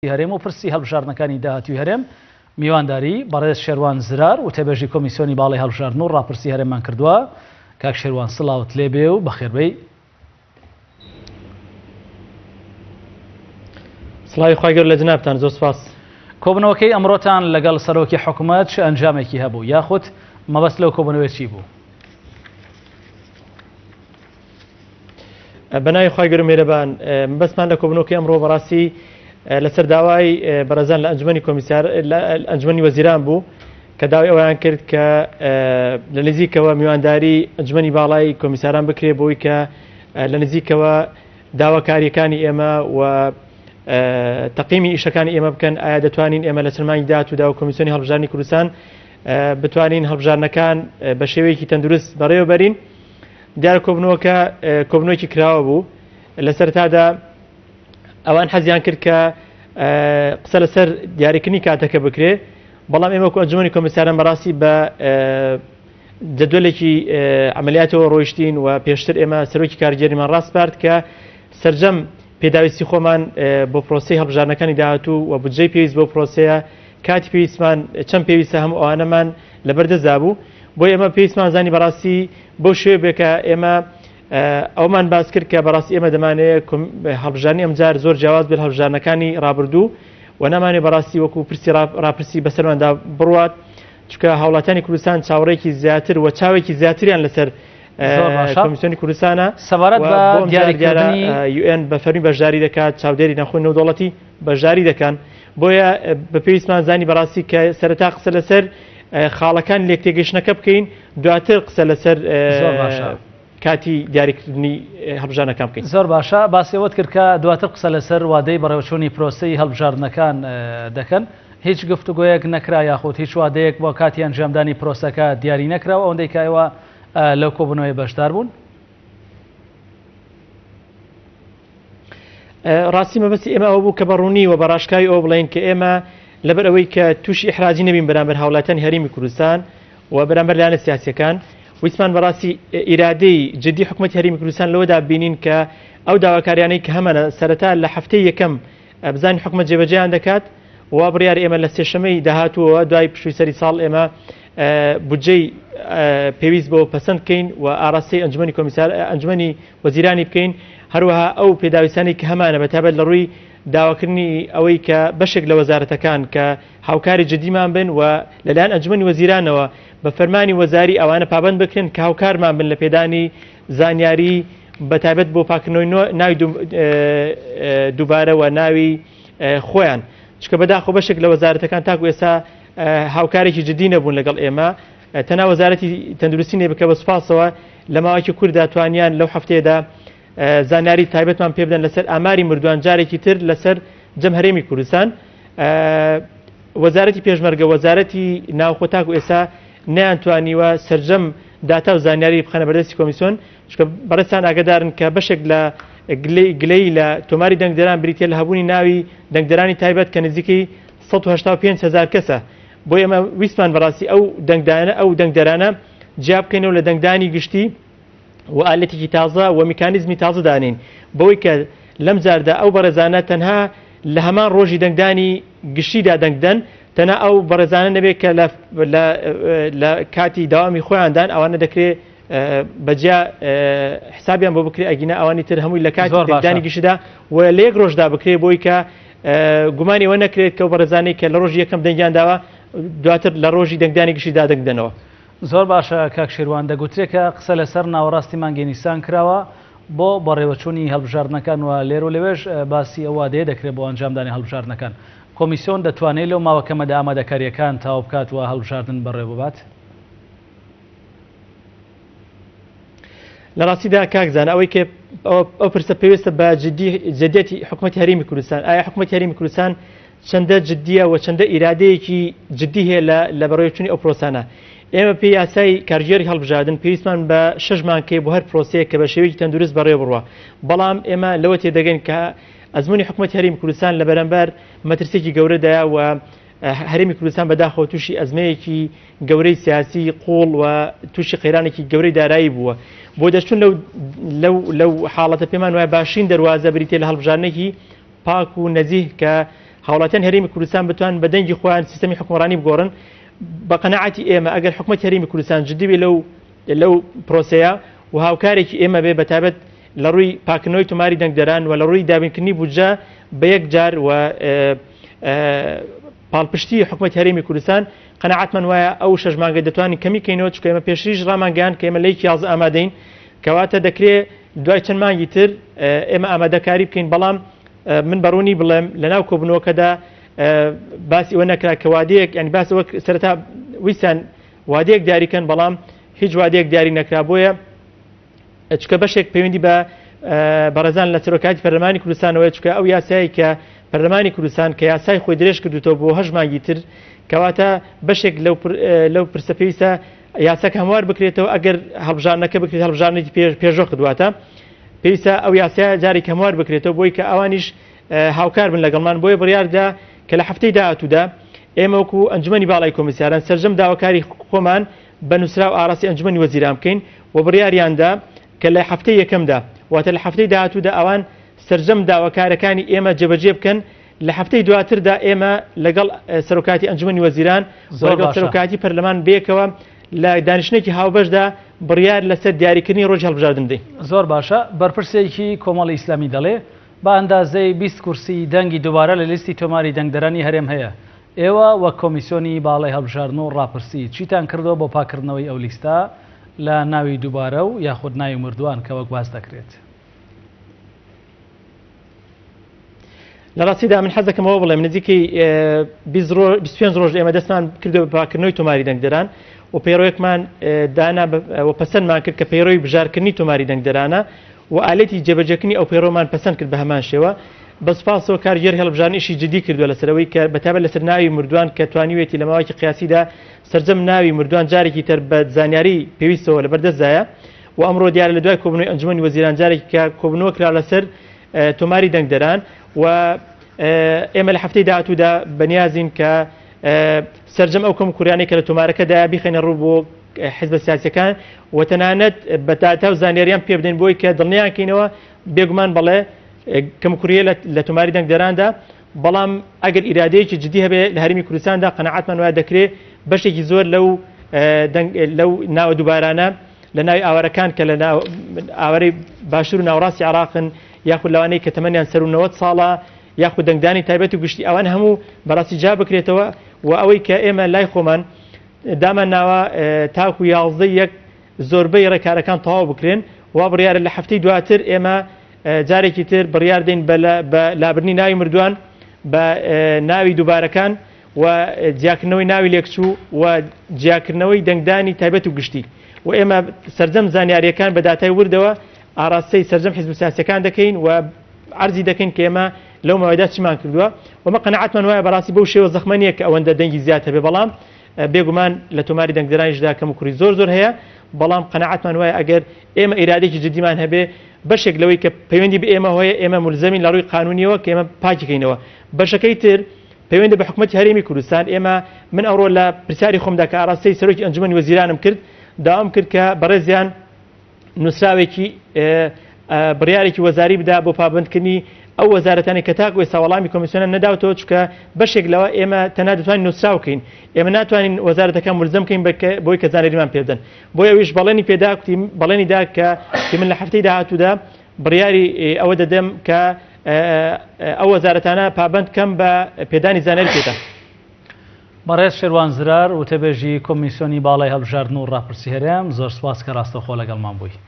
هەرێم و پرسی هەڵبژاردنەکانی داهاتووی هەرێم میوانداری بەڕێز شێروان زرار وتەبێژی کۆمیسیۆنی باڵای هەڵبژاردن و ڕاپرسی هەرێممان کردووە. کاک شێروان سڵاوت لێبێ و بەخێربێی. سڵاوی خوای گەورە لە جنابتان زۆر سپاس. کۆبنەوەکەی ئەمڕۆتان لەگەڵ سەرۆکی حکومەت چ ئەنجامێکی هەبوو یاخود مەبەست لەو کۆبنەوەی چی بوو؟ بەناوی خوای گەورە مێرەبان مەبەستمان لە کۆبنەوەکەی ئەمڕۆ بەڕاستی لەسەر داوای بەڕێزان لە ئەنجومەنی کۆمیسار لە ئەنجومەنی وەزیران بوو کە داوای ئەویان کرد کە لە نزیکەوە میوانداری ئەنجومەنی باڵای کۆمیساران بکرێ بۆی کە لە نزیکەوە داواکاریەکانی ئێمە و تەقیمی ئیشەکانی ئێمە بکەن ئایا دەتوانین ئێمە لە چەند مانگی داهاتوودا و کۆمیسیۆنی هەڵبژاردنی کوردستان بتوانین هەڵبژاردنەکان بە شێوەیەکی تەندروست بەڕێوەبەرین. دیارە کۆبنەوەکە کۆبنەوەکی کراوە بوو لە سەرتادا ئەوان حەزیان کرد کە قسە لەسەر دیاریکردنی کاتەکە بکرێ بەڵام ئێمە وەکو ئەنجومەنی کۆمیساران بەڕاستی بە جەدوەلێکی عملیاتەوە ڕۆیشتین و پێشتر ئێمە سەرۆکی کارگێریمان ڕاسپارد کە سرجەم پێداویستی خۆمان بۆ پرۆسی هەڵبژاردنەکانی داهاتوو و بودجەی پێویست بۆ پرۆسەیە کاتی پێویستمان چەند پێویستە هەموو ئەوانەمان لەبەردەستدا بوو بۆیە ئێمە پێویستمان زانی بەڕاستی بەو شێوە بێ کە ئێمە ئەومان باس کرد کە بەڕاستی ئێمە دەمانەیە هەڵبژاردنی ئەمجار زۆر جیاواز بێت هەڵبژاردنەکانی ڕابردوو و نامانێ بەڕاستی وەکو پرسی ڕاپرسی بەسەرماندا بڕوات چونکە هاوڵاتیانی کوردستان چاوەڕێکی زیاتر و چاوێکی زیاتریان لەسەر کۆمیسیۆنی کوردستانە سەبارەت بە دیاریکردنی یوئێن بە فەرمی بەشداری دەکات چاودێری ناخۆی نێودەوڵەتی بەشداری دەکەن بۆیە بە پێویستمان زانی بەڕاستی کە سەرەتا قسە لەسەر خاڵەکان لێکتێگەیشتنەکە بکەین دواتر قسە لەسەر زۆر باشە کاتی دیاریکردنی هەڵبژاردنەکان بکەین. زۆر باشە باسی ئەوەت کرد کە دواتر قسە لەسەر وادەی بەڕێوەچوونی پرۆسەی هەڵبژاردنەکان دەکەن هیچ گفتوگۆیەک نەکرا یاخود هیچ وادەیەک بۆ کاتی ئەنجامدانی پرۆسەکە دیاری نەکرا و ئەوەندەی کە ئێوە لەو کۆبوونەوەی بەشدار بوون؟ ڕاستی مەبەستی ئێمە ئەوە بوو کە بە ڕوونی و بە ڕاشکاوی ئەوە بڵێین کە ئێمە لەبەر ئەوەی کە تووشی ئیحراجی نەبین بەرامبەر هاوڵاتیانی هەرێمی کوردستان و بەرامبەر لایەنە سیاسیەکان ویستمان بەڕاستی ئیرادەی جدی حکوومەتی هەرێمی کوردستان لەوەدا بینین کە ئەو داواکاریانەی کە هەمانە سەرەتا لە هەفتەی یەکەم بزانین حکومەت جێبەجێیان دەکات و بڕیار ئێمە لە سێشەمەی داهاتووەوە دوای پشووی سەری ساڵ ئێمە بودجەی پێویست بۆ پەسەند بکەین و ئاراستەی ئەنجومەنی کۆمیسار ئەنجومەنی وەزیرانی بکەین هەروەها ئەو پێداویستانی کە هەمانە بە تایبەت لە ڕووی داواکردنی ئەوەی کە بەشێک لە وەزارەتەکان کە هاوکاری جدیمان بن و لەلایەن ئەنجومەنی وەزیرانەوە بە فەرمانی وەزاری ئەوانە پابند بکرێن کە هاوکارمان بن لە پێدانی زانیاری بە تایبەت بۆ پاکردنەوەی ناوی دووبارە و ناوی خۆیان چکە بەداخۆ بەشێک لە وەزارەتەکان تاکو ئێستا هاوکارێکی جدی نەبوون لەگەڵ ئێمە تەنها وەزارەتی تەندروستی نەبێت کە بە سوپاسەوە لە ماوەیەکی کورتدا توانیان لەو هەفتەیەدا زانیاری تایبەتمان پێ بدەن لەسەر ئاماری مردووان جارێکی تر لەسەر جەم هەرێمی کوردستان وەزارەتی پێشمەرگە وەزارەتی ناوخۆ تاکو ئێستا نەیانتوانیوە سەرجەم داتا و زانیاری بخەنە بەردەستی کۆمیسیۆن چونکە بەڕێزتان ئاگدارن کە بەشێک لە گلەی لە تۆماری دەنگدەران بریتە لە هەبوونی ناوی دەنگدەرانی تایبەت کە نزیکەی 185 هزار کەسە بۆ ئێمە ویستمان بەڕاستی ئەو دەنگدانە ئەو دەنگدەرانە جیا بکەینەوە لە دەنگدانی گشتی و ئالەتێکی تازە و میکانیزمی تازە دانین بەوەی کە لەم جاردا ئەو بەڕێزانە تەنها لە هەمان ڕۆژی دەنگدانی گشتیدا دەنگدەن تەنها ئەو بەڕێزانە نەبێت کە لە کاتی داوامی خۆیاندان ئەوانە دەکرێت بەجیا حسابیان بۆ بکرێ ئەگینا ئەوانی تر هەمووی لە کاتی دەنگدانی گشتیدا و لە یەک ڕۆژدا بکرێ بۆی کە گومانی ئەوە نەکرێت کە بەڕێزانەی کە لە ڕۆژی یەکەم دەنگیان داوە دواتر لە ڕۆژی دەنگدانی گشتیدا دەنگ دەنەوە. زۆر باشە کاک شێروان، دەگوترێ کە قسە لەسەر ناوەڕاستی مانگی نیسان کراوە بۆ بەڕێوەچوونی هەڵبژاردنەکان و لێرە و لەوێش باسی ئەو وادەیە دەکرێت بۆ ئەنجامدانی هەڵبژاردنەکان. کۆمیسیۆن دەتوانێت لەو ماوە کەمەدا ئامادەکارییەکان تەواو بکات و هەڵبژاردن بەڕێوەببات؟ لە ڕاستیدا کاک زانا ئەوەی کە ئەو پرسە پێویستە بە جدی جدیەتی حکوومەتی هەرێمی کوردستان ئایا حکوومەتی هەرێمی کوردستان چەندە جدیە و چەندە ئیرادەیەکی جدی هەیە لە لە بەڕێوەچوونی ئەو پرۆسانە ئێمە پێی یاسای کارگێڕی هەڵبژاردن پێویستمان بە شەش مانگ بۆ هەر پرۆسەیەک کە بە شێوەیەکی تەندروست بەڕێوە بڕوا بەڵام ئێمە لەوە تێدەگەین کە ئەزمموی حکوومەتی هەرێمی کوردستان لە بەرامبەر مەترسێکی گەورەدایە و هەرێمی کوردستان بەداخەوە تووشی ئەزمەیەکی گەورەی سیاسی قوڵ و تووشی قەیرانێکی گەورەی دارایی بووە. بۆ دەرچوون لەو لەو لەو حاڵەتە پێمان وایە باشترین دەروازە بریتیە لە هەڵبژاردنێکی پاک و نەزیه کە هاوڵاتیان هەرێمی کوردستان بتوان بە دەنگی خۆیان سیستەمی حکومڕانی بگۆڕن. بە قەناعەتی ئێمە ئەگەر حکومەتی هەرێمی کوردستان جدی بێ لەو لەو پرۆسەیە و هاوکارێکی ئێمە بێ بەتایبەت لە ڕووی پاکردنەوەی تۆماری دەنگدەران و لە ڕووی دابینکردنی بودجە بە یەک جار و پاڵپشتی حکومەتی هەرێمی کوردستان قەناعەتمان وایە ئەو شەش مانگە دەتوانین کەمی کەینەوە چونکە ئێمە پێشتریش ڕامانگەیاند کە ئێمە لە یەکی 11 ئامادەین کەواتە دەکرێ دوای چەند مانگی تر ئێمە ئامادەکاری بکەین بەڵام من بەڕوونی بڵێم لەناو کۆبوونەوەکەدا باسی ئەوە نەکرا کە وادەیەک ینی باس وەک سەرەتا ویستیان وادەیەک دیاریکەن بەڵام هیچ وادەیەک دیاری نەکرا بۆیە چکە بەشێک پەیوەندی بە بەڕێزان لە سەرۆکایەتی پەرلەمانی کوردستانەوە چکە ئەو یاسایی کە پەرلەمانی کوردستان کە یاسای خۆی درێژ کردوتەوە بۆ هەش مانگی تر کەواتە بەشێک لەو پرسە پێویستە یاساکە هەموار بکرێتەوە ئەگەر هەڵبژاردنەکە بکرێت هەڵبژاردنێکی پێشوەخت واتە پێویستە ئەو یاسایە جارێک هەموار بکرێتەوە بۆی کە ئەوانیش هاوکار بن لەگەڵمان بۆیە بڕیاردا کە لە هەفتەی داهاتوودا ئێمە وەکو ئەنجومەنی باڵای کۆمیسیاران سەرجەم داواکاری خۆمان بە نووسراو ئاراستەی ئەنجومەنی وەزیران بکەین و بڕیاریاندا کە لە هەفتەی یەکەمدا واتە لە هەفتەی داهاتوودا ئەوان سەرجەم داواکارەکانی ئێمە جێبەجێ بکەن لە هەفتەی دواتردا ئێمە لەگەڵ سەرۆکاتی ئەنجومەنی وەزیران لەگەڵ سەرۆکاتی پەرلەمان بێکەوە لە دانیشتنێکی هاوبەشدا بڕیار لەسەر دیاریکردنی ڕۆژی هەڵبژاردن بدەین. زۆر باشە بەرپرسێکی کۆمەڵی ئیسلامی دەڵێ بە ئەندازەی 20 کورسی دەنگی دووبارە لە لیستی تۆماری دەنگدەرانی هەرێم هەیە ئێوە وەک کۆمیسیۆنی باڵای هەڵبژاردن و ڕاپرسی چیتان کردووە بۆ پاککردنەوەی ئەو لیستە لە ناوی دووبارە و یاخود ناوی مردووان کە وەک باس دەکرێت؟ لە ڕاستیدا من حەز دەکەم ئەوە بڵێم نزیکەی 25 ڕۆژ ئێمە دەستمان کردو بە پاکردنەوەی تۆماری دەنگدەران و پەیڕەوێکمان دانا و پەسەندمان کرد کە پەیڕەوی بژارکردنی تۆماری دەنگدەرانە و ئالێتی جێبەجێکردنی ئەو پەیڕەومان پەسەند کرد بە هەمان شێوە بە سوپاسەوە کارگێڕی هەڵبژاردن ئیشی جدی کردووە لەسەرەوەی کە بەتایبەت لەسەر ناوی مردووان کە توانیوێتی لە ماوەیەکی قیاسیدا سەرجەم ناوی مردووان جارێکی تر بە زانیاری پێویستەوە لەبەردەستدایە و ئەمڕۆ دیارە لە دوای کۆبوونەوەی ئەنجومەنی وەزیران جارێکی کە کۆبوونەوە کرا لەسەر تۆماری دەنگدەران و ئێمە لە هەفتەی داهاتوودا بەنیازین کە سەرجەم ئەو کەموکوڕیانەی کە لە تۆمارەکەدایە بیخەینە ڕوو بۆ حزبە سیاسیەکان و تەنانەت بە داتا و زانیاریان پێ بدەین بۆی کە دڵنیان کەینەوە بێگومان بەڵێ کەموکوڕیە لە تۆماری دەنگدەراندا بەڵام ئەگەر ئیرادەیەکی جدی هەبێ لە هەرێمی کوردستاندا قەناعەتمان وایە دەکرێ بەشێکی زۆر لەو لەو ناوە دووبارانە لە ناوی ئاوارەکان کە لە ئاوارەی باشوور و ناوەڕاستی عێراقن یاخود لەوانەی کە تەمەنیان سەروو 90 ساڵە یاخود دەنگدانی تایبەت و گشتی ئەوان هەموو بەڕاستی جا بکرێتەوە و ئەوەی کە ئێمە لای خۆمان دامان ناوە تاکو 11 یەک زۆربەی ڕێکارەکان تەواو بکرێن وا بڕیارە لە هەفتەی دواتر ئێمە جارێکی تر بڕیار دەین بە لابردنی ناوی مردووان بە ناوی دووبارەکان و جیاکردنەوەی ناوی لێکچوو و جیاکردنەوەی دەنگدانی تایبەت و گشتی و ئێمە سەرجەم زانیاریەکان بە داتای وردەوە ئاراستەی سەرجەم حیزب سیاسەکان دەکەین و عەرزی دەکەین کە ئێمە لەو ماوەیەدا چیمان کردووە و مە قەناعەتمان وایە بەڕاستی بەو شێوە زەخمە نییە کە ئەوەندە دەنگی زیاد هەبێ بەڵام بێگومان لە تۆماری دەنگدەرانیشدا کەموکوڕی زۆر زۆر هەیە بەڵام قەناعەتمان وایە ئەگەر ئێمە ئیرادێکی جدیمان هەبێ بەشێک لەوەی کە پەیوەندی بە ئێمە هەیە ئێمە ملزەمین لە ڕووی قانونیەوە کە ئێمە پاکیکەینەوە بەشەکەی تر پەیوەندە بە حکومەتی هەرێمی کوردستان ئێمە من ئەوڕۆ لە پرسیاری خۆمدا کە ئاراستەی سەرۆکی ئەنجومەنی وەزیرانم کرد داوام کرد کە بەڕێزیان نووسراوێکی بڕیارێکی وەزاری بدا بۆ پابندکردنی ئەو وەزارەتانی کە تاکو ئێستا وەڵامی کۆمیسیۆنە نەداوتەوە چونکە بەشێک لەوە ئێمە تەنها دەتوانین نووسراو بکەین ئێمە ناتوانین وەزارەتەکان ملزەم بکەین بۆی کە زانیاریمان پێ بدەن بۆی ئەویش بەڵێنی پێدا کوتی بەڵێنی دا کە من لە هەفتەی داهاتوودا بڕیاری ئەوە دەدەم کە ئەو وەزارەتانە پابند کەم بە پێدانی زانیاری پێدان. بەڕێز شێروان زرار، وتەبێژی کۆمیسیۆنی باڵای هەڵبژاردن و ڕاپرسی هەرێم، زۆر سوپاس کە ڕاستەوخۆ لەگەڵمان بووی.